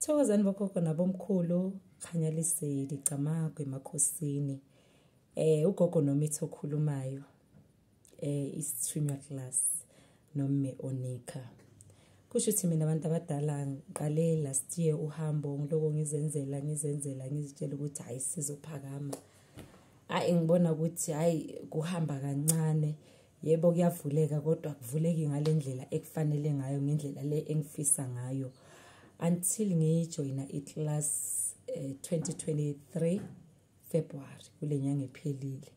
Thokozani bogogo nabomkhulu, khanya liseli camagu emakhosini. Ugogo Nomitho okhulumayo. Isithunywa class noMme Onika. Kusho ukuthi mina, abantu abadala, ngiqale last year uhambo, ngiloko ngizenzela, ngizenzela, ngizitshela ukuthi hayi, sizophakama. Hayi, ngibona ukuthi hayi, kuhamba kancane. Yebo, kuyavuleka, kodwa akuvuleki ngalendlela ekufanele ngayo, ngendlela le engifisa ngayo. Until ngijoyina iclass 2023 February, kule nyanga ephelile.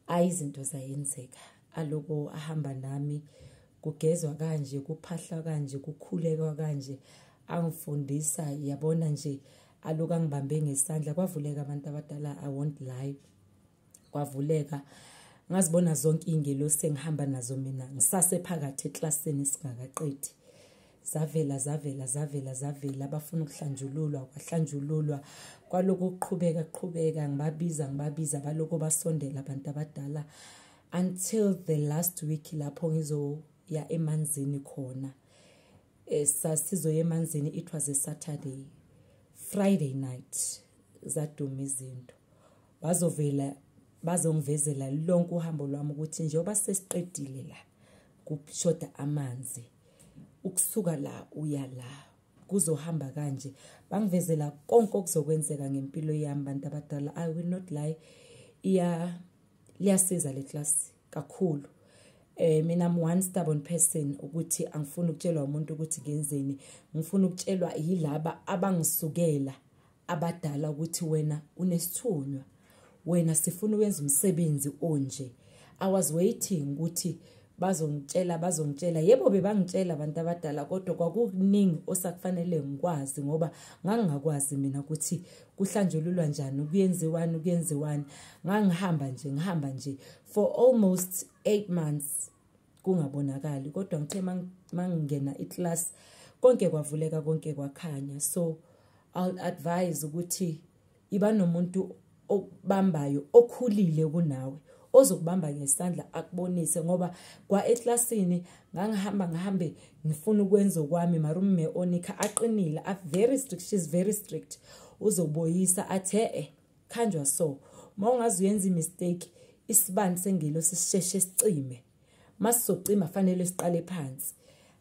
Ayi, izinto zayenzeka. Aloko ahamba nami, kugezwa kanje, kuphahla kanje, kukhulekwa kanje, angifundisa, yabona nje, aloku angibambe ngesandla, kwavuleka, abantu abadala. I won't lie, kwavuleka. Ngazibona zonke iy'ngelosi engihamba nazo mina ngisasephakathi eklasini singakaqedi. Zavela, zavela, zavela, zavela. Abafuna ukuhlanjululwa, kwahlanjululwa. Kwaloko kuqhubeka, kuqhubeka, ngibabiza, ngibabiza, baloko basondela, abantu abadala, until the last week lapho ngizoya emanzini khona. Sasizoya emanzini, it was a Saturday. Friday night zaduma izinto, bazovela bazongivezela lonke uhambo lwami ukuthi njengoba sesiqedile la, kushoda amanzi, ukusuka la uya la kuzohamba kanje. Bangivezela konke okuzokwenzeka ngempilo yami, bantu abadala. I will not lie, iya liyasiza le class kakhulu. Mina I'm one stubborn person ukuthi angifuni ukutshelwa umuntu ukuthi ngenzeni. Ngifuna ukutshelwa yilaba abangisukela abadala ukuthi wena unesithunywa, wena sifuna ukwenza umsebenzi onje. I was waiting ukuthi bazongitshela, bazongitshela. Yebo, bebangitshela, abantu abadala, kodwa kwakukuningi osakufanele ngikwazi, ngoba ngangingakwazi mina ukuthi kuhlanjululwa njani, kuyenziwani, kuyenziwani. Ngangihamba nje, ngihamba nje for almost 8 months kungabonakali, kodwa ngithe mangingena iclass, konke kwavuleka, konke kwakhanya. So I'll advise ukuthi iba nomuntu okubambayo, okhulile kunawe, ozokubamba ngesandla akubonise, ngoba kwa eklasini ngangihamba, ngihambe ngifuna ukwenza okwami, mara uMme Onika aqinile, a very strict, she's very strict. Uzoboyisa athe khanjwa. So mawungaze uyenza imistake, isibani sengelosi sisheshe sicime. Masizocima, fanele siqale phansi.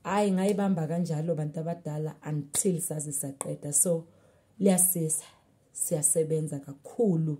Hayi, ngayibamba kanjalo, bantu abadala, until saze saqeda. So liyasiza, siyasebenza kakhulu.